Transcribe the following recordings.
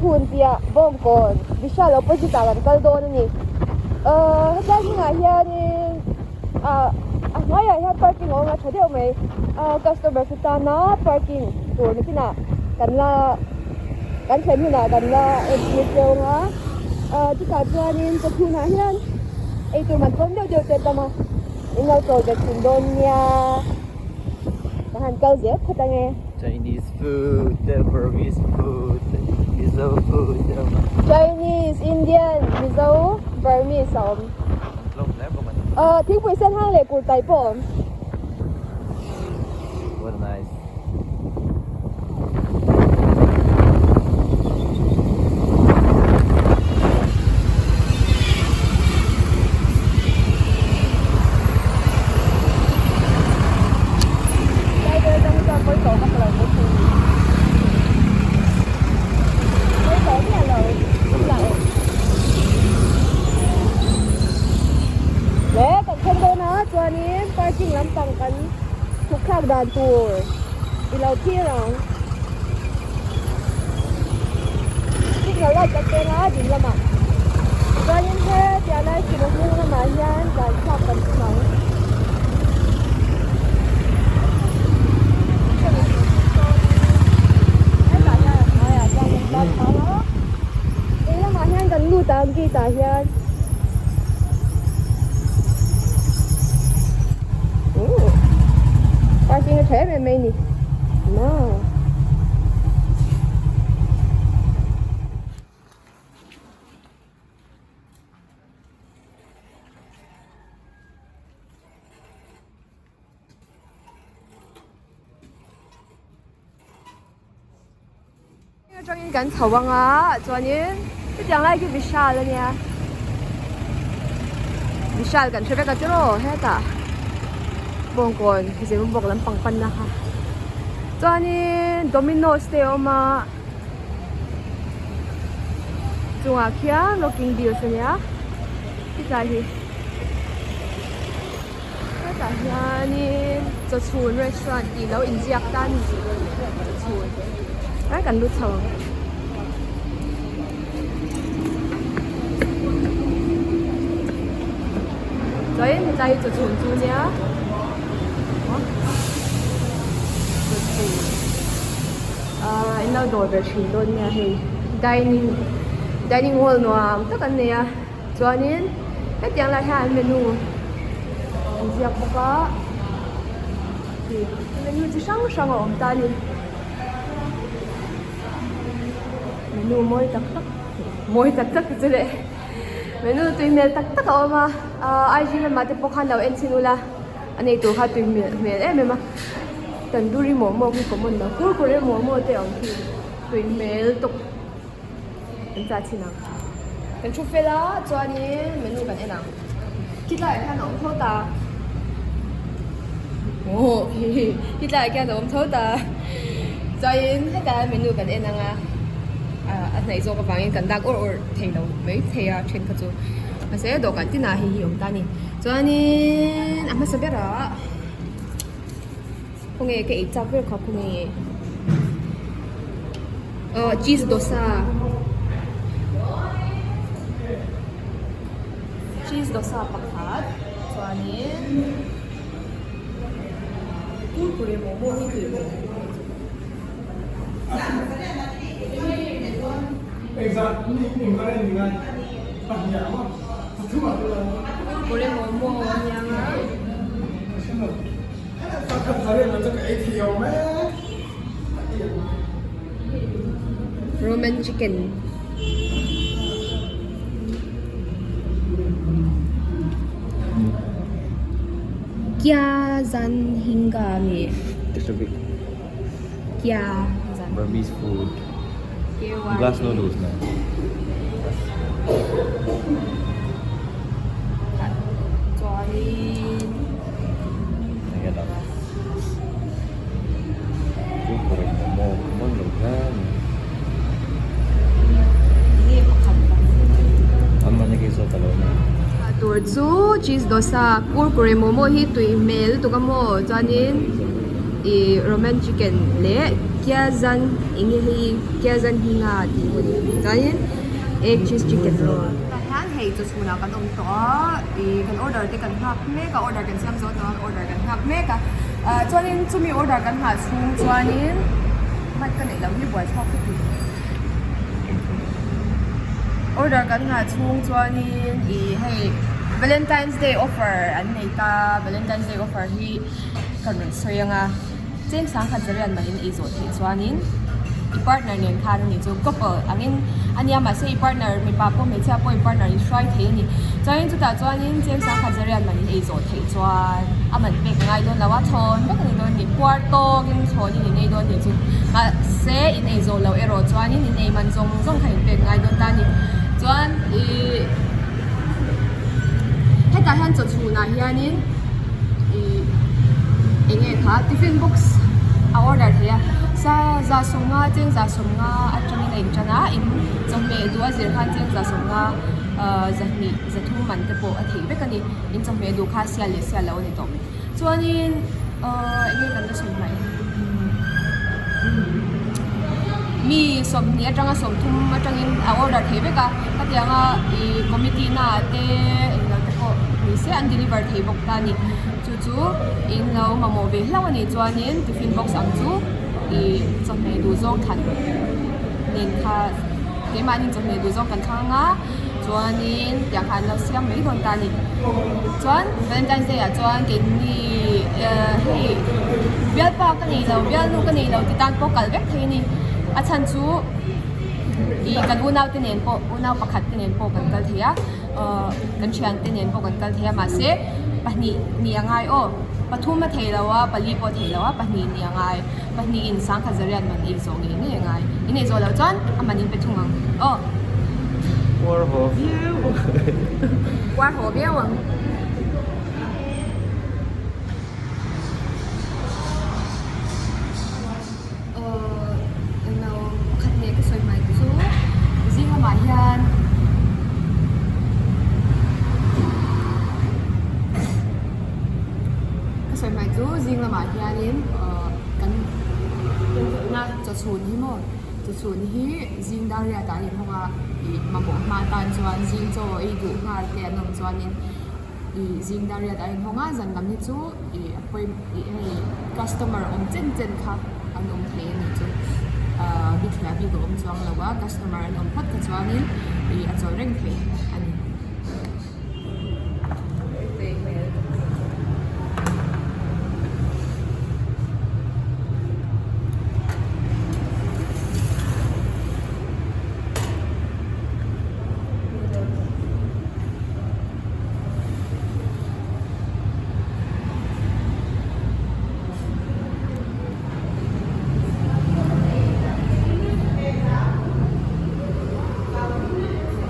chhun piah Bawngkawn Vishal opposite ah kan kal dawn a ni. Ahh hetlai hmunah hianin ah a hnuaiah hian parking a awm a tha deuh mai ah customer te tana parking tur ni chinah kan la kan thlen hunah kan la entir teuh ang a ah chutah chuanin chawchhunah hian eitur man tlawm deuh deuh te a tam a in lo chawl ve thin dawn nia ka han kal zel phawt ange. Chinese food, the Burmese food, Mizo food te awm a. Chinese, Indian, Mizo, Burmese a awm. Tlawm hle bawk a ni. Ahh thingpui sen hang leh kurtai pawh a awm. What a nice. Driver atang chuan pawi tawh vak lo mai thei ni. Pawi tawh miah lo lah e. Le kan thleng dawn a chuanin parking lampang kan chhuk thlak dan tur i lo thlir ang. Signal light kan peng a ding lamah chuanin hetia lai chhun a hnung lamah hian dan thlak kan tum ang. Hetah hian a hmaiah chuan kan tlan phang a, ding lamah hian kan lut ang gate ah hian. Parking a tha em em mai a ni. Atangin kan chho ang a chuanin hetiang lai khi Vishal a nia Vishal kan hre vek a tiraw hetah Bawngkawn Zemabawk lampang panna kha chuanin Domino's te a awm a chungah khian rocking bills a nia hetlai hi hetah hianin chawchhun restaurant tih lo inziak ta a ni chawchhun tlai kan lut chho ang. Chuan hetlai hi chawchhun chu nia chawchhun ahh in lo dawr ve thin dawn nia hei dining dining hall nuam tak an nei a. Chuanin hetiang lai hian an menu an ziak bawk a ih menu chi hrang hrang a awm ta a ni menu mawi tak tak mawi tak tak te chu leh menu tui hmel tak tak a awm a ahh I G lamah te pawh khan lo en chhin ula a nei tur kha tui hmel hmel em em a tandoori momo khi common lo kurkure momo te a awm khi tui hmel tawp. Kan chah chhin ang. Kan thu fel a chuanin menu kan en ang. Khitlaiah khian a awm tho ta. Aw khitlaiah khian a awm tho ta. Chuanin hetah hian menu kan en ang a, a hnaih zawk avangin kan dak awrh awrh thei lo mai thei a then kha chu. Mahse dawhkan tinah hei hi a awm ta a ni. Chuanin a hmasa berah. Khawnge ka ei chak ber kha khawnge aw cheese dosa cheese dosa pakhat chuanin kurkure momo hi tui hmel kurkure momo a niang a. Roman chicken Kya zan hinga mi Kya zan Burmese food Glass noodles na Chuanin Tur chu cheese dosa kurkure momo hi tui hmel lutuk a maw chuanin. Ih roman chicken leh kiazan eng nge hei kiazan hi nga tih maw ni chuanin egg cheese chicken roll. Tah hian hei chaw chhunah kan awm tawh a ih kan order te kan nghak mek a order kan siam zo tawh a order kan nghak mek a ah chuanin chumi order kan nghah chhung chuanin mic ka neih loh hi buaithlak ka ti order kan nghah chhung chuanin ih hei valentine's day offer an nei ta valentine's day offer hi. Ka rawn sawi ang a, cheng sangkhat zarian mahin ei zawh theih chuanin i partner nen khan a ni chu couple angin a nia mahse i partner mipa pawh hmeichhia pawh i partner in hruai thei a ni. Chuanin chutah chuanin cheng sangkhat zarian mahin ei zawh theih chuan a man pek a ngai dawn lo a, thlawn vek a ni dawn a ni. Puar tawkin thlawnin in ei dawn a ni chu. Mahse in ei zawh loh erawh chuanin in ei man zawng zawng kha in pek a ngai dawn ta a ni. Chuan ih hetah hian chaw chhunah hianin. Ih eng nge kha tiffin box a order thei a sa za sawmnga cheng za sawmnga atangin a intan a in chawhmeh duh a zir khan cheng za sawmnga ahh zahnih zathum man te pawh a theih vek a ni in chawhmeh duh kha sial leh sial lo a ni tawh mai chuanin ahh eng nge kan la sawi hmaih mi sawmhnih atanga sawmthum atangin a order thei vek a hetianga ih committee naah te englo te pawh ni se an deliver thei bawk ta a ni chu chu in lo mamawh ve hlauh a nih chuanin tiffin box ang chu ih chawhmeh duh zawng thlan nen kha keimahni chawhmeh duh zawng kan thlang anga chuanin tiang kha an lo siam mai dawn ta a ni chuan valentine's day ah chuan keini ehh hei bialpa ka nei lo bialnu ka nei lo ti tan pawh kal vek thei a ni a chhan chu ih kan unau te nen pawh unau pakhat te nen pawh kan kal thei a ahh kan thian te nen pawh kan kal thei a mahse pahnih nih a ngai aw pathum a thei lo a pali pawh a thei lo a pahnih nih a ngai pahnih in sangkhat zariat man ei zawh ngei ngei a ngai in ei zawh loh chuan a man in pe thung ang aw. Puar haw viau ang. Puar haw viau ang. Aw englo pakhat leh ka sawi hmai chu zing lamah hian ka sawi hmai chu zing lamah hianin ahh kan na chawchhun hi maw chawchhun hi zing dar riat ah a inhawng a ih mamawh hma tan chuan zing chaw ei duh nghal te an awm chuanin ih zing dar riat ah a inhawng a zan lam hi chu ih a pawi ih hei customer awm chen chen kha an awm thei a nih chu ahh bithliah bik a awm chuang lo a customer an awm phawt kha chuanin ih a chawl reng thei a ni.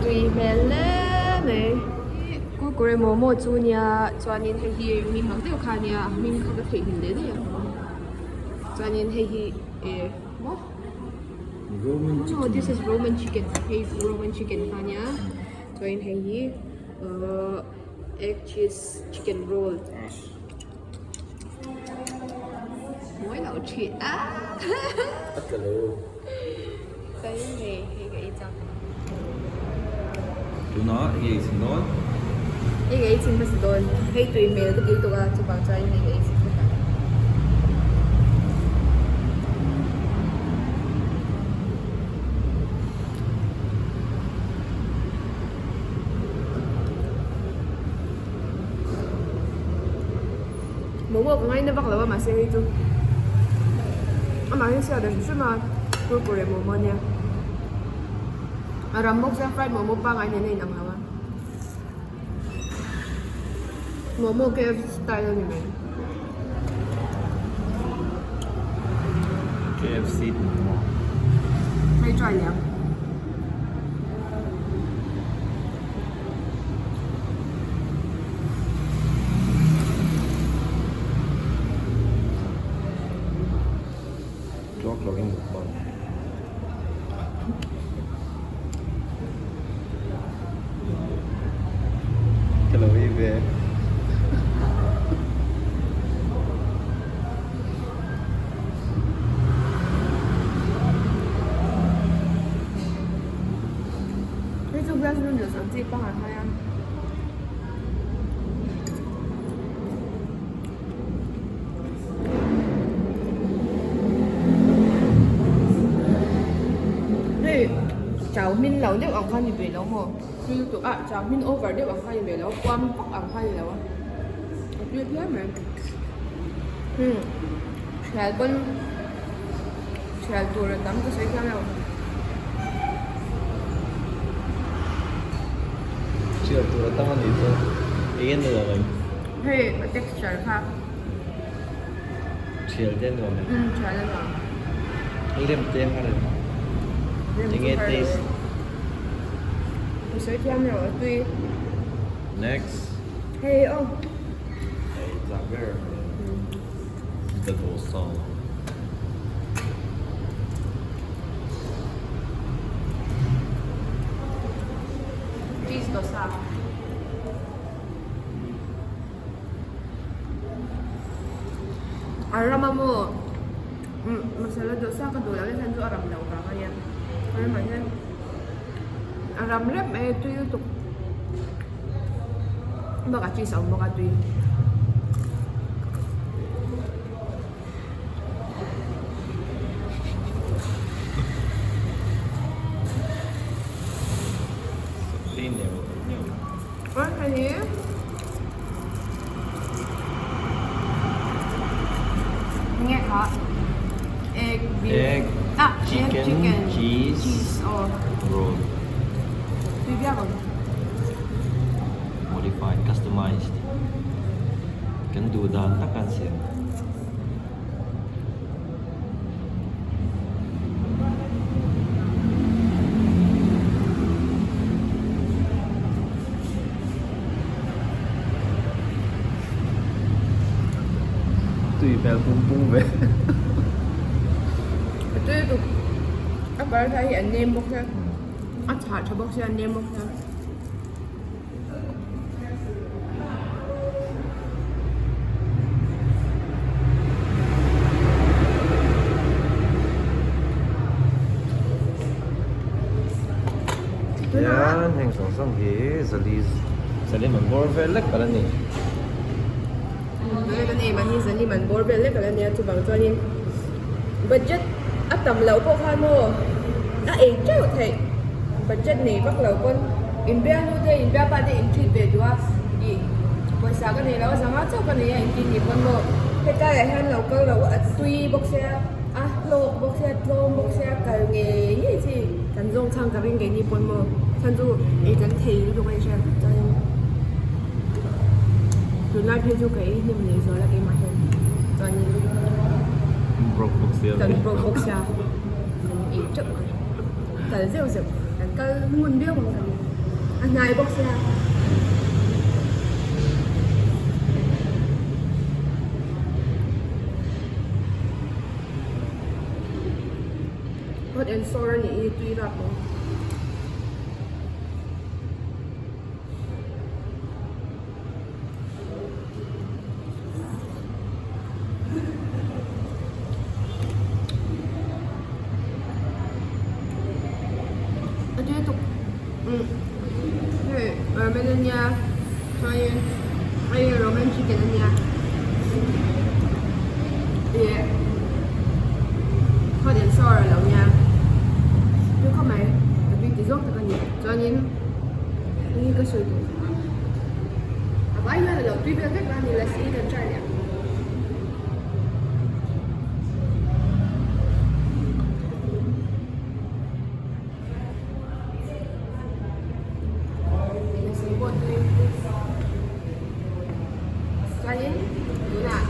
Tui hmel hle mai kurkure momo chu nia chuanin hei hi hming ang deuh kha ania a hming kha ka theihnghilh leh daih a chuanin hei hi eh maw oh this is roman chicken hei roman chicken kha ania chuanin hei hi ahh egg cheese chicken roll. Mawi loh thin a. A tla lo. Kai hei hei ka ei chak. Tuna enge ei chhin dawn? Hei ka ei chhin hmasa dawn. Hei tui hmel ka ti lutuk a chuvang chuan hei ka ei chhin hmasa. Momo ka ngaina vak lo a mahse hei chu amah hi sial hrim hrim a kurkure momo ania a ram bawk sia fried momo pangngai nen a inang lo a momo KFC style a ni mai. KFC momo. Hei try leh ang. Tluang tluang in mukbang. Ka lo ei ve. Instant noodles ang chi pangngai kha nia. Hei chau hmin lo deuh ang kha ni ve lo maw tui lutuk a chau hmin over deuh ang kha ni ve lo puam vak ang kha ni lo a a tui phian mai hmm hrial pawn hrial tur a tam ka sawi thiam lo. Hrial tur a tam a nih chu eng nge nuam em? Hei a texture kha. Thial te nuam em? Umm thial a nuam. Lem te har em? Lem Eng nge taste? Ka sawi thiam lo a tui. Next. Hei aw. Hei chak ber mai. The dosa. Cheese dosa. A ram a maw masala dosa ka duh loh hian chu a ram loh vang a nia a ramah hian a ram rep mai a tui lutuk bakah cheese a awm bawk a tui. Egg, chicken, cheese, roll. Modified, customized. Kan duh dan tak an siam. Tui hmel pung pung ve. A tui lutuk. A paratha hi a nem bawk sia. A chhah tha bawk sia a nem bawk sia. Tihian heng zawng zawng hi zali zali man bawr vel lek a la ni. Tuna kan ei man hi zali man bawr vel lek a la nia chuvang chuanin budget a tam loh pawh khan maw a ei teuh theih budget nei vak lo pawn inbialnu te inbialpa te in treat ve duh a ih pawisa ka nei lo a zanga chauh ka nei a inti ni pawn maw hetlai ah hian lo kal loh a tui bawk sia a hlawk bawk sia tlawm bawk sia kal ngei ngei chi kan zawng chhang ka ring keini pawn maw chhan chu ei kan thei lutuk a inhriat chuanin tunlai phei chu ka ei hnem leh zual a keimah hian chuanin kan broke bawk sia kan ei teuh ka ring kal zeuh zeuh kan kal ngun viau ang ka ring a hnai bawk sia. Hot and sour a nih hi tui rap ang. A tui tuk. Umm hei ramen a nia chuanin hei ramen chicken a nia ih hot and sour a lo nia tui khawp mai ka tui ti zawk tak a ni chuanin hei hi ka sawi tawh a vai hian a lo tui vel vek a ni lassi kan try leh ang. Chuanin tunah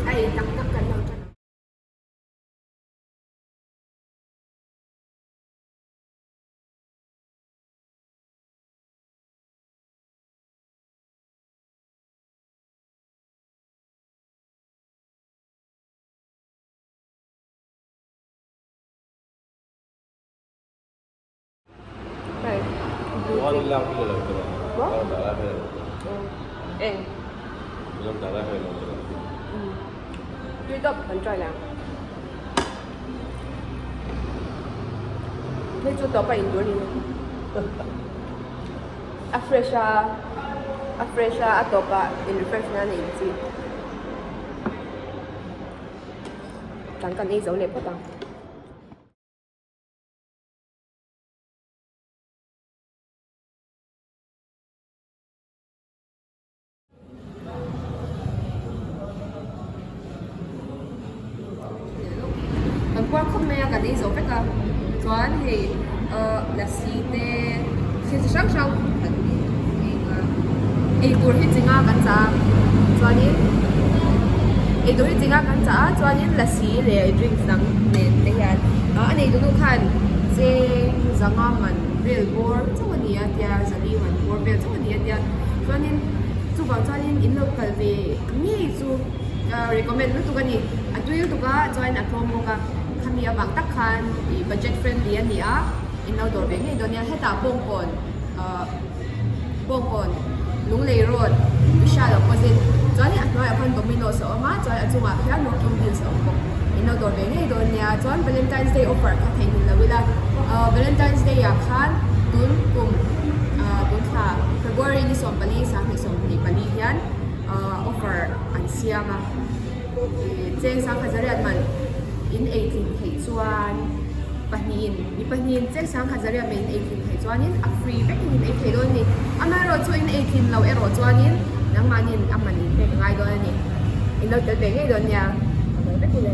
a ei tak tak kan lo tan. Tui tawp kan try leh ang. Hei chu tawp a in tur a ni. A fresh a, a fresh a, a tawpah in refresh nan a in chi. Tang kan ei zo leh phawt ang. Kan puar khawp mai a kan ei zo vek a chuan hei ahh lassi te thil chi hrang hrang kan ei a eitur hi chi nga kan chah a chuanin eitur hi chi nga kan chah a chuanin lassi leh drinks dang nen te hian a neitu nu khan cheng zanga man vel bawr chauh a ni a tia zali man bawr vel chauh a ni a tia chuanin chuvang chuanin in lo kal ve ngei chu recommend lutuk a ni a tui lutuk a chuan a tlawm bawk a khami avang tak khan ih budget friendly a ni a in lo dawr ve ngei dawn nia hetah bawngkawn ahh bawngkawn lunglei road vishal opposite chuanin a hnuaiah khan domino's a awm a chuan a chungah khian rocking hills a awm bawk in lo dawr ve ngei dawn nia chuan valentine's day offer kha theihnghilh lo ila ahh valentine's day ah khan tun kum ahh tun thla february ni 14 2024 hian ahh offer an siam a ih cheng sangkhat zariat man in ei tlin theih chuan pahnihin mi pahnihin cheng sangkhat zariat man in ei tlin theih chuanin a free vekin in ei thei dawn a ni amaherawhchu in ei tlin loh erawh chuanin nangmahniin a man in pek a ngai dawn a ni in lo tel ve ngei dawn nia ka dawn vek ule.